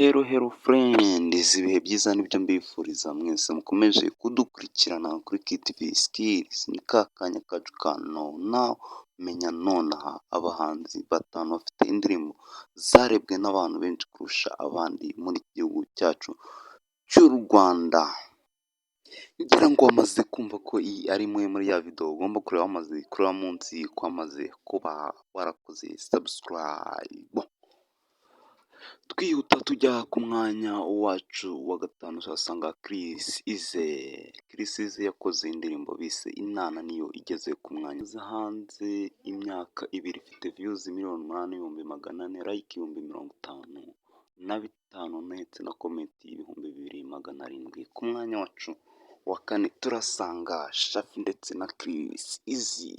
Hello, hello friends, ibihe byiza nibyo mbifuriza mwese mukomeje kudukurikirana kuri KTV Skills. Ni ka kanya kacu ka now, menya nonaha abahanzi batanu bafite indirimbo zarebwe n'abantu benshi kurusha abandi muri iki gihugu cyacu cy'u Rwanda. Ngira ngo wamaze kumva ko iyi ari imwe muri ya video ugomba kureba wamaze kureba munsi, ko wamaze kuba warakoze subscribe. Twihuta tujya ku mwanya wacu wa gatanu, tuhasanga Chris Eazy. Chris Eazy yakoze indirimbo bise Inana, niyo igeze ku mwanya hanze imyaka 2, ifite views 8,400,000, like 55,000 ndetse na comment 2700. Ku mwanya wacu wa kane turasanga Shaffy ndetse na Chris Eazy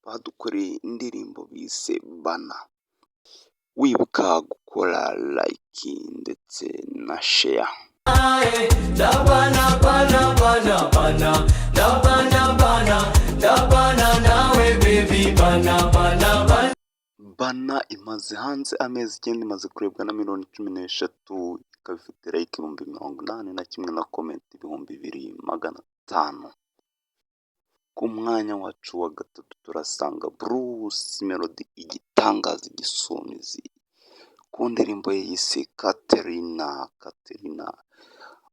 badukoreye indirimbo bise Bana. Wibuka gukora like ndetse na share. Ndabana bana bana bana, ndabana bana, ndabana nawe baby, bana bana bana. Bana imaze hanze amezi 9, imaze kurebwa na miliyoni 13, ikaba ifite like 81,000 na comment 2500. Ku mwanya wacu wa gatatu turasanga Bruce Melody, igitangaza, igisumizi, ku ndirimbo ye yise Katerina. Katerina,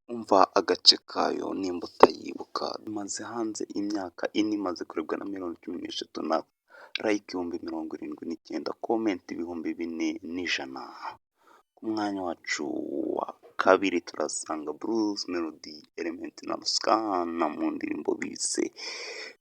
umva agace kayo nimba utayibuka. Imaze hanze imyaka 4, imaze kurebwa na miliyoni 13 na like 79,000, comment 4100. Ku mwanya wacu wa kabiri turasanga Bruce Melody, Element na Ruskhana mu ndirimbo bise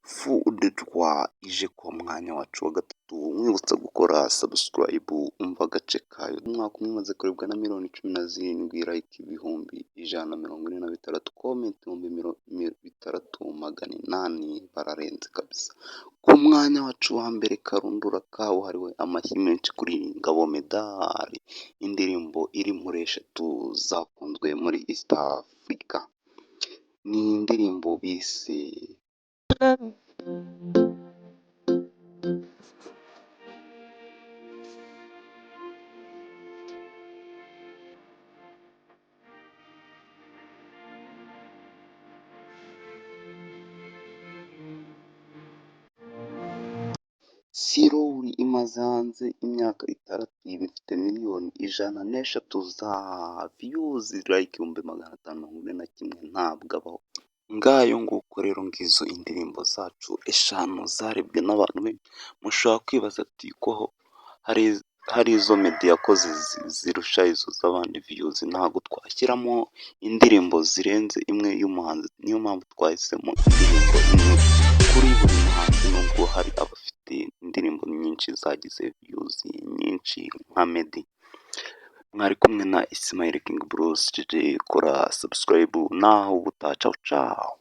Fou de toi, ije ku mwanya wacu wa gatatu. Mwibutsa gukora subscribe. Umva agace kayo. Umwaka umwe, umaze kurebwa na miliyoni 17, like 146,000, comment 6800. Bararenze kabisa. Ku mwanya wacu wa mbere, karundura kabuhariwe, amashyi menshi kuri Ngabo Medard, indirimbo iri muri eshatu zakunzwe muri East Africa, ni indirimbo bise Slowly. Imaze hanze imyaka 6, iba ifite miliyoni 103 za views, like 541,000. Ntabwo abaho. Ngayo nguko rero, ngizo indirimbo zacu eshanu zarebwe n'abantu benshi. Mushobora kwibaza ati ko hari izo Meddy yakoze zirusha izo z'abandi views? Ntabwo twashyiramo indirimbo zirenze imwe y'umuhanzi, niyo mpamvu twahisemo indirimbo imwe kuri buri muhanzi, nubwo hari abafite indirimbo nyinshi zagize views nyinshi nka Meddy. Mwari kumwe na Ismail King Bruce JJ. Kora subscribe, naho ubutaha, ciao ciao.